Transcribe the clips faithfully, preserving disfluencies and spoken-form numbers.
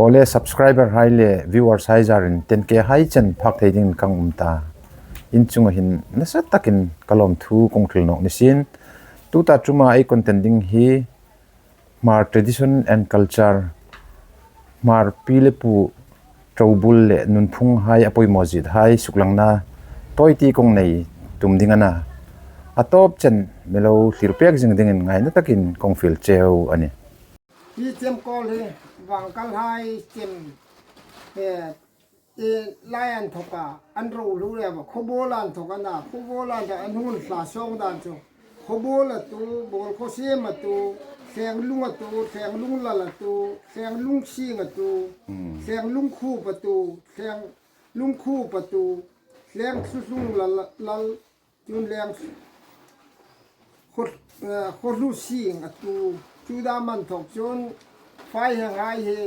Awle, subscriber hai le viewers hai zarin ten K hai chen phak thei dingin kan um ta. In chunga hin nasa takin ka lawmthu kan hril nawk ni sien. Tuta ṭuma ei content ding hi Hmar tradition and culture, Hmar pi le pu ṭobul le nunphung hai a poimaw zet hai suklangna tawite kan nei tum ding a na. A tawp chen mi lo thlir pek zing dingin ngaina takin kan fiel cheu a nih. Hi chem kawl hi Vangkal hai chem, eh, eh, lai an thawka an ro lu le ba, khawbawl an thawk a na, khawbawl an thawk an hun hla sawng dan chu. Khawbawl a tu, bawl khawsiem a tu, thleng lung a tu, thleng lung lal a tu, thleng lung sing a tu, hmm, thleng lung khup a tu, thleng lung khup a tu, thleng thlulung lal, lal, chun thleng khaw, eh, khawhlu sing a tu, chu dam an thawk chun fai heng hai hi,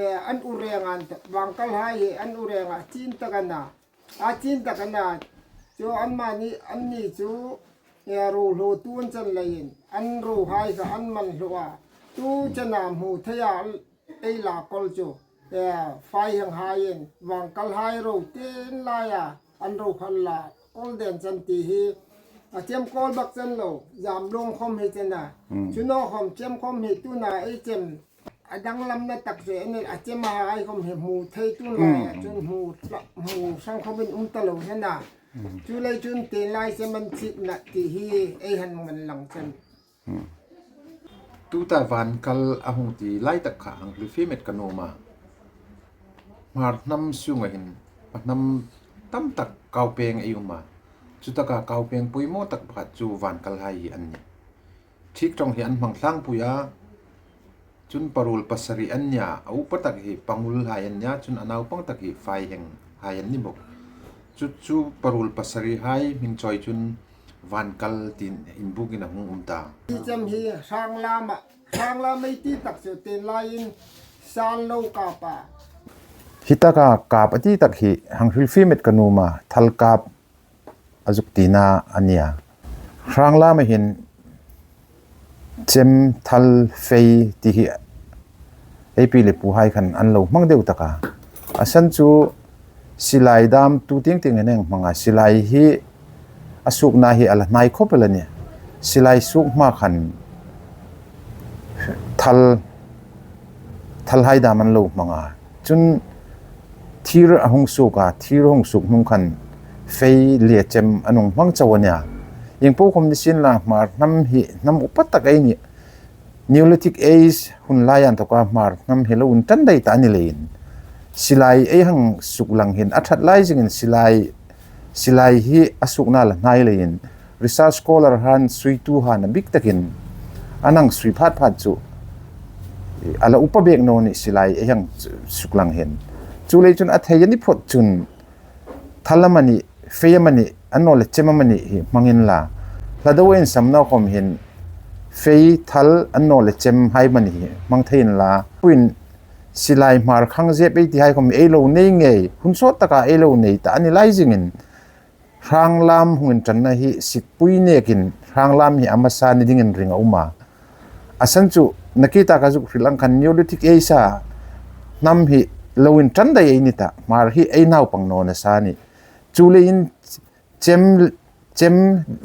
eh, an u reng an ta, Vangkal hai hi an u reng a chin tak a na. A chin tak a na. Chu anmani, anni chu, eh, ro hlo tu an chan leiin, an ro hai kha an man hlo a. Tu chena hmu thei a, ei la kawl chu, eh, fai heng haiin, Vangkal hai ro ten laia an ro khan la kawl den chan ti hi, a chem kawl bak chan lo, zam lawng khom hi chena. Hmm. Chu naw khom chem khom hi tuna ei chem, a danglamna tak chu en a chem a hai khom hi hmu thei tun lai a, hmm, chun hmu hla, hmu sang khomin um ta lo chena. Hmm. Chu lei chun ten lai chem an chitna ti hi ei han man lang chen. Hmm. Tuta Vangkal a hung ti lai tak kha hang hril fie met ka nuom a. Hmar hnam sunga hin a hnam tam tak kaupeng ei um a. Chu taka kaupeng poimaw tak pakhat chu Vangkal hai hi an nih. Thik ṭawng hi an hmang tlangpui a. Chun parul pasari an nia, a upa tak hi Pangul hai an nia, chun a naupang tak hi Faiheng hai an ni bawk. Chu chu parul pasari hai hming chawi chun Vangkal tiin inbukin a hung um ta. Hi chem hi hrang lam a, hrang lam ei ti tak chu ten laiin san lo kap a. Hi taka kap a ti tak hi hang hril fie met ka nuom a, thal kap a zuk tina a nia. Hrang lama hin chem, thal, fei ti hi ei pi le pu hai khan an lo hmang deu tak a. A san chu silai dam tu tieng tieng an hmang a, silai hi a sukna hi a la hnai khawp el a nih. Silai suk hma khan thal, thal hai dam an lo hmang a. Chun thir a hung suk a, thir hung suk hnung khan fei le chem an hung hmang chau a nia. Ieng po khom ni sien la, Hmar hnam hi hnam upa tak ei nih. Neolithic Age hun lai an thawka Hmar hnam hi lo inṭan dai ta a ni leiin, silai ei hang suk lang hin a ṭhat lai zingin silai, silai hi a sukna la hnai leiin, research scholar han, suitu han a bik takin an hang sui phat phat chu a la upa bek naw nih silai ei hang suk lang hin. Chu lei chun a thei a ni phot chun thal amanih, fei amanih, annawleh chem amanih hi hmang inla, hlado insamna khom hin fei, thal, annawleh chem hai amanih hi hmang thei inla, puin silai Hmar khang zep ei ti hai khom ei lo nei ngei, hun sawt taka ei lo nei ta a ni lai zingin, hrang lam hung inṭanna hi sikpui nekin hrang lam hi a hmasa ni dingin ring a um a. A san chu, nakie taka zuk hril ang khan Neolithic Age-a hnam hi lo inṭan dai ei ni ta, Hmar hi ei naupang naw nasa a nih. Chu leiin chem, chem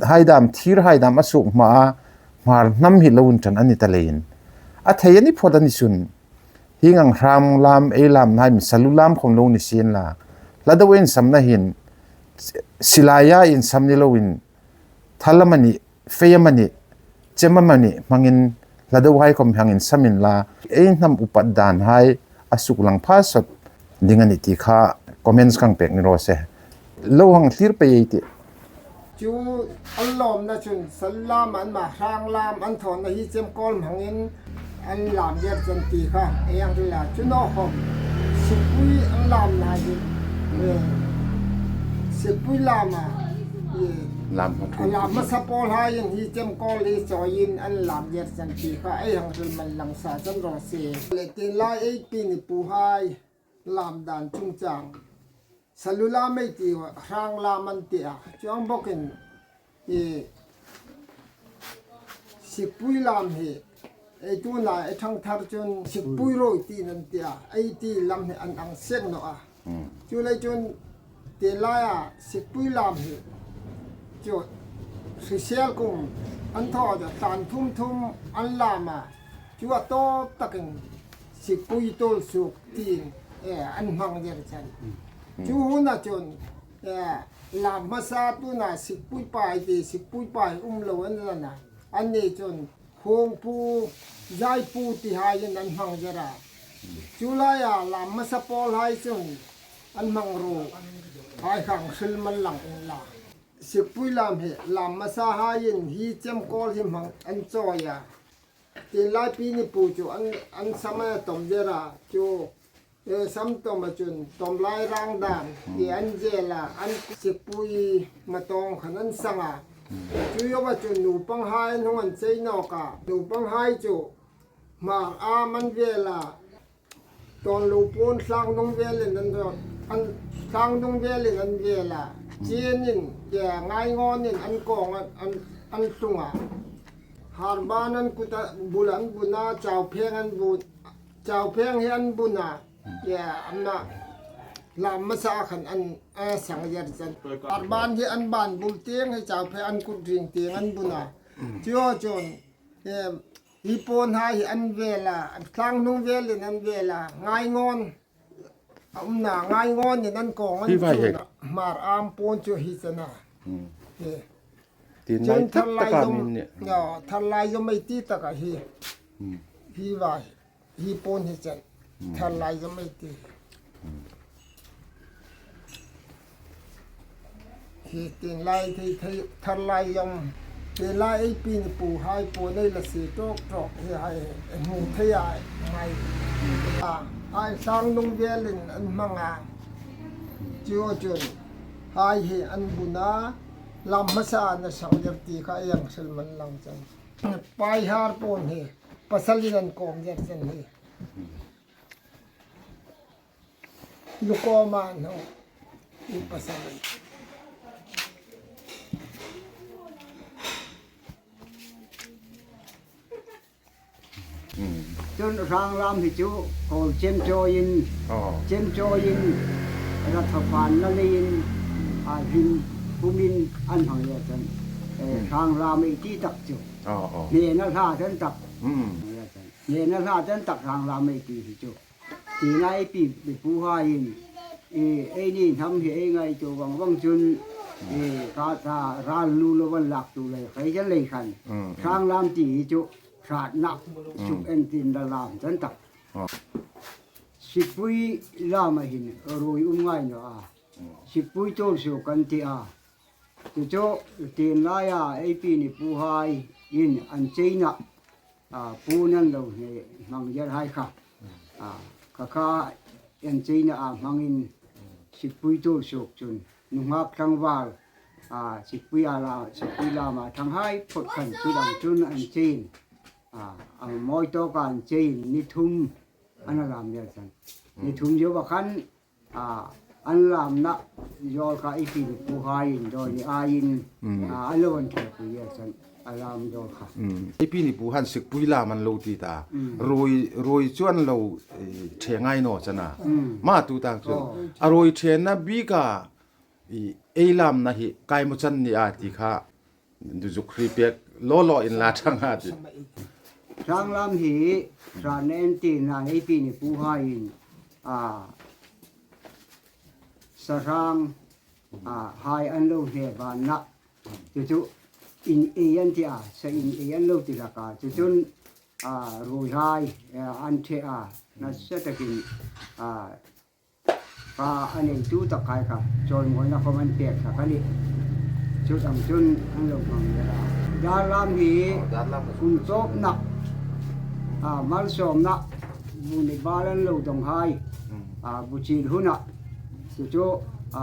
hai dam, thir hai dam a suk hma a Hmar hnam hi lo inṭan a ni ta leiin, a thei a ni phot a ni chun, hieng ang hrang lam ei lam hai mi salu lam khom lo ni sien la, hlado insamna hin silaia insam ni loin, thal amanih, fei amanih, chem amanih hmangin hlado hai khom hang insam inla, ei hnam upat dan hai a suk lang pha sawt ding a nih ti kha comments kan pek ni raw se. Lo hang thlir pei ei tih. Chu an lawmna chun salu lam an ma, hrang lam an thawnna hi chem kawl hmangin an lam zer chen ti kha ei hang hril a. Chu naw khom sikpui an lamna hi, eh, sikpui lama, eh, lam hma thu, a lam hmasa pawl haiin hi chem kawl hi chawiin an lam zer chen ti kha ei hang hril man lang sa chen raw se. Le tin lai ei pi ni pu hai lam dan chungchang salu lam ei ti, hrang lam an ti a. Chuong bawkin, i, sikpui lam hi, Ei tuna ei thangthar chun sikpui ruoi tiin an ti a, ei ti lam hi an ang seng naw a. Chuleiin chun tienlaia sikpui lam hi chu hrisel kum an thaw a, tlan thum thum an lam a. Chu a tawp takin sikpui tuolsuok tiin, eh, an hmang zer chen. Chu huna chun, eh, lam hmasa tuna sikpui pai ti, sikpui pai um lo an zan a. Anni chun Hungpu, Zaipu ti haiin an hmang zer a. Chu laia lam hmasa pawl hai chun an hmang ruok hai kha hril man lang inla. Sikpui lam hi lam hmasa haiin hi chemkawl hi hmang an chawi a. Tienlai pi ni pu chu an, an sam a tawm zer a. Chu, eh, sam tawm a chun tawm lai rang dan ti an zel a, an sikpui matawng khan an sang a. Chu yoba chun nupanghai an hung an chei nawk a. Nupanghai chu Hmar am an vel a, Tawnlu puon Thlangnung velin an, an, Thlangnung velin an vel a. Chienin, eh, Ngaingawnin an kawng an, an, an tlung a. Harban an kut a, bul an bun a, Chaupheng an bun, Chaupheng hi an bun a. Ye, ama lam hmasa khan an, a sang zer chen. Harban hi an ban bul tieng hi Chaupheng an kut ring tieng an bun a. Chu chun, em, hi puon hai hi an vel a, Thlangnung velin an vel a, Ngaingawn. A umna Ngaingawnin an kawng an tlung a. Hmar am puon chu hi chen a. Ye. Tin lai tak taka min ni. Yo, thar lai zom ei ti taka hi. Hi vai. Hi puon hi chen. Thar lai zom ei ti. Hi tin lai thei thei thar lai zom. Tin lai ei pi ni pu hai puon ei la si tawk tawk hi hai. Hmu thei a ngai. A, hai Thlangnung velin an hmang a. Chu chun hai hi an bun a. Lam hmasa na sang zer ti kha ei ang hril man lang chen. Paihar puon hi. Pasalin an kawm zer chen hi. Lukawma no. I pasal. Chun hrang lam hi chu, kawl chemchawiin, chemchawiin, rat thapan la leiin, a hlim pumin an hmang le chen. Eh, hrang lam ei ti tak chu. Hnena hla chen tak. Hnena hla chen tak hrang lam ei ti hi chu. Tin lai ei pi ni pu haiin, eh, eini hnam hi ei ngaituo vang vang chun, eh, ka ta ral lu lo van lak tu lei, khai chen lei khan. Hrang lam ti hi chu, hratna suk en tin la lam chen tak. Sikpui lama hin ruoi um ngai naw a. Sikpui tuolsuok kan ti a. Chu chu tin laia ei pi ni pu haiin an cheina, a, puon an lo hne hmang zer hai kha. A, kha kha an cheina a hmangin sikpui tuolsuok chun nunghak tlangval, a, sikpui a la, sikpui lama thang hai phawt khan chu dang chun an chein. A, a mawi tawka an chein ni thum an a lam zel chen. Ni thum yoba khan A, an lamna zawl kha ei pi ni pu haiin dawi ni aiin, a, an lo an thepui a chen a lam zawl kha. Ei pi ni pu han sikpui lam an lo ti ta. Ruoi, ruoi chu an lo, eh, ṭhe ngai naw chen a. Ma tu tak chu. A ruoi ṭhenna bika, i, ei lamna hi kai mu chan ni a ti kha. Duzuk hri pek lo lo in la thang a ti. Hrang lam hi, hrang nen ti na ei pi ni pu haiin, a, sahrang, a, hai an lo hne vanna. Chu chu in ei an ti a, sa in ei an lo ti hlak a. Chu chun, a, ruoi hai, a, an ṭhe a, nasa takin, a, Kha a neitu tak hai kha, chawimawina khawm an pek hlak a nih. Chu dang chun an lo hmang zel a. Dar lam hi kum tawpna, a, Malsawmna, bu ni bal an lo dawng hai, a, bu chil huna. Chu chu, a,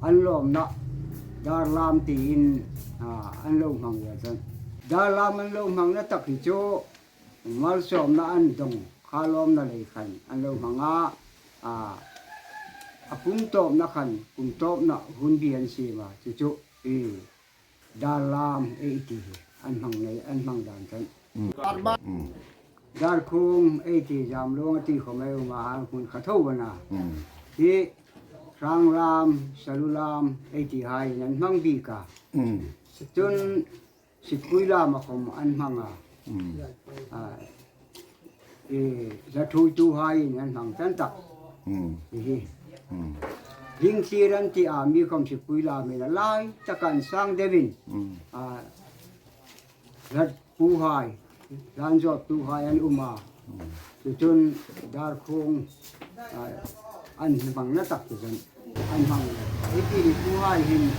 an lawmna, dar lam tiin, a, an lo hmang zel chen. Dar lam an lo hmangna tak hi chu, Malsawmna an dawng kha lawmna lei khan an lo hmang a, a, a kum tawpna khan, kum tawpna hun bi an siem a, chu chu, i, dar lam ei ti hi, an hmang nei, an hmang dan chen. Mm. Darkhung ei ti Zamluong a ti khom ei um a, hmun kha tho a na. Mm. Hi Hranglam, Salulam ei ti hai an hmang bik a. Mm. Chun Sikpui lam a khom an hmang a. Mm. A, e, zathuoituhaiin an hmang ṭan tak. Mm. Hi hi. Mm. Hling thlir an ti a, mi khom Sikpui lamin a lai taka an sang deuin. Mm. A, zatpuhai, hlan zawptuhai an um a. Mm. Chu chun Darkhung, a, an hmangna tak chu chun an hmang. Ei pi ni puhai hin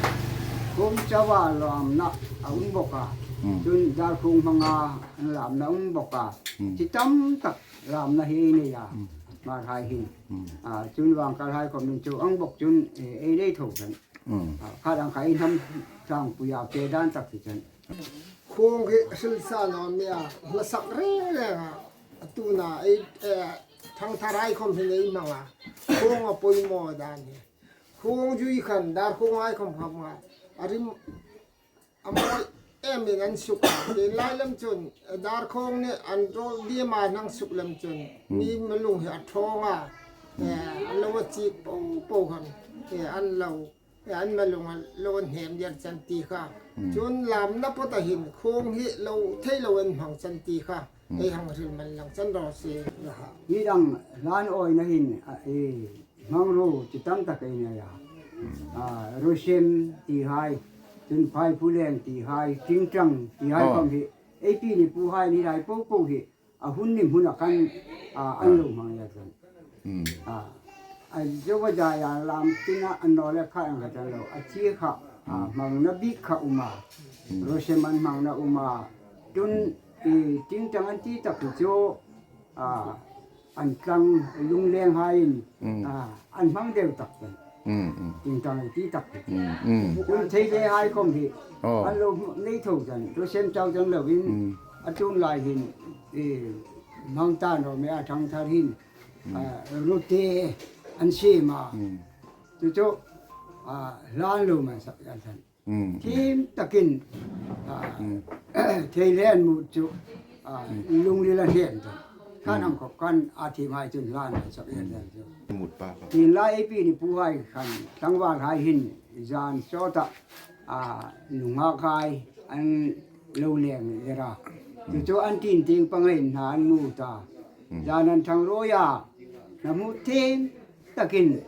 Khumchava lamna a um bok a. Mm. Chun Darkhung hmanga an lamna um bok a. Mm. Chi tam tak lamna hi ei nei a. Mm. Hmarhai hin. Mm. A, chun Vangkalhai khom hin chu ang bok chun, e, ei nei tho chun. Mm. A, khat ang kha ei hnam tlangpuia pe dan tak chu chun. Khuong hi hril sa naw mi a, hla sak reng reng a. A tuna ei, eh, Thangtharhai khom hin ei hmang a. Khuong a poimaw dan hi. Khuong zui khan, Darkhunghai khom hmang a. A rim a mawi emin an suk a. Tin lai lam chun, eh, Darkhung ni an rawl dima an hang suk lam chun. Hmm. Mi malung hi a thawng a. Hmm. Eh, an lo a chik po po khan. Eh, an lo An malung a lo an hnem der chan ti kha. Hmm. Chun lamna pawt a hin khuong hi lo thei lo an hmang chan ti kha. Hmm. Ei hang hril man lang chan raw se. Hi dang hlan awina hin, a, e, hmangruo chi tam tak ei nei a. Hmm. A, Rosem tihai, chun Phaipuleng tihai, Tingtang tihai. Oh. Khom hi. Ei pi ni puhai ni lai po po hi. A hun ni hmuna khan, a, an lo hmang a chun. Mm. A, a zo a zai a lam tina an naw le kha ang kha chang lo. A chi kha, a, hmangna bik kha um a. Mm. Rosem an hmangna um a. Chun, e, Tingtang an ti tak chu, a, an tlang Lunglenghaiin, mm, a, an hmang deu tak chun. Mm, mm. Tingtang ti tak. Mm, mm. Chun Theilenghai khom hi. Oh. An lo nei tho chun, Rosem chau chang loin, mm, a tum lai hin, e, hmang ta naw mi a Thangthar hin, mm, a, rute an siem a. Mm. Chu chu, a, hlan lo man sak a chun. Mm, mm. Thiem takin, a, mm, Theilen mu chu, a, mm, lungril a hnem ta. Khan, mm, ang khop khan a thiem hai chun hlan a sak a, mm, hlan chu. Mut pa. Tin lai ei pi ni puhai khan tlangvalhai hin zan sawta, a, nunghakhai an lo leng der a. Mm. Chu chu an tin ting pangai hna an mu ta. Mm. Zan an thang ruoia, na mu thiem takin,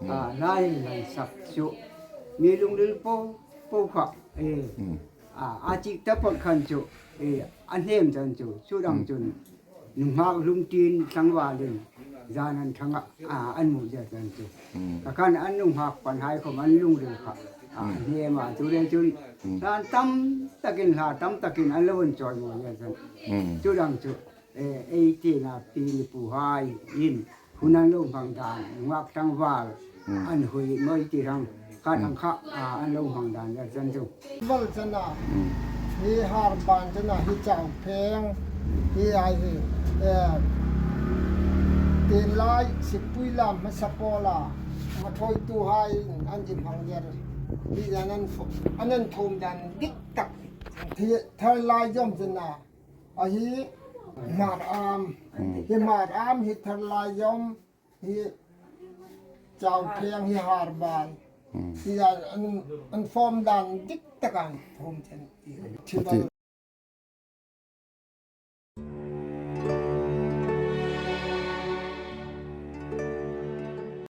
mm, a, lai lai sak chu. Mi lungril po po kha, e, mm, a, a chik ta pawt khan chu, e, a hnem chun chu, chu dang, mm, chun. Nunghak hlum tin tlangvalin, zan an thang a, a, an mu zia chun chu. Mm. Kha khan an nunghak panhai khom an lungril kha, a, mm, hnem a, chu le chun. Mm. Hla tam takin, hla tam takin an lo an chawi maw zia chun. Mm. Chu dang chu. E, ei tina pi ni puhai in hun an lo hmang dan, nungak tlangval, mm, an hui mawi ti rang, khan, mm, ang kha, a, an lo hmang dan le chan chu. Val chana, mm, hi Harban chana, hi Chaupheng, hi ai hi, e, tin lai Sikpui lam hmasa pawla, a thawi tuhai an ti hmang der. Hi dan an fo-, an an thum dan dik tak. Hi Tharlai Zom chana, a hi Hmar Am. Hmm. Hi Hmar Am, hi Tharlai Zom, hi Chaupheng, hi Harban. Hmm. Hi dan an, an form dan dik tak an form chen. Ti.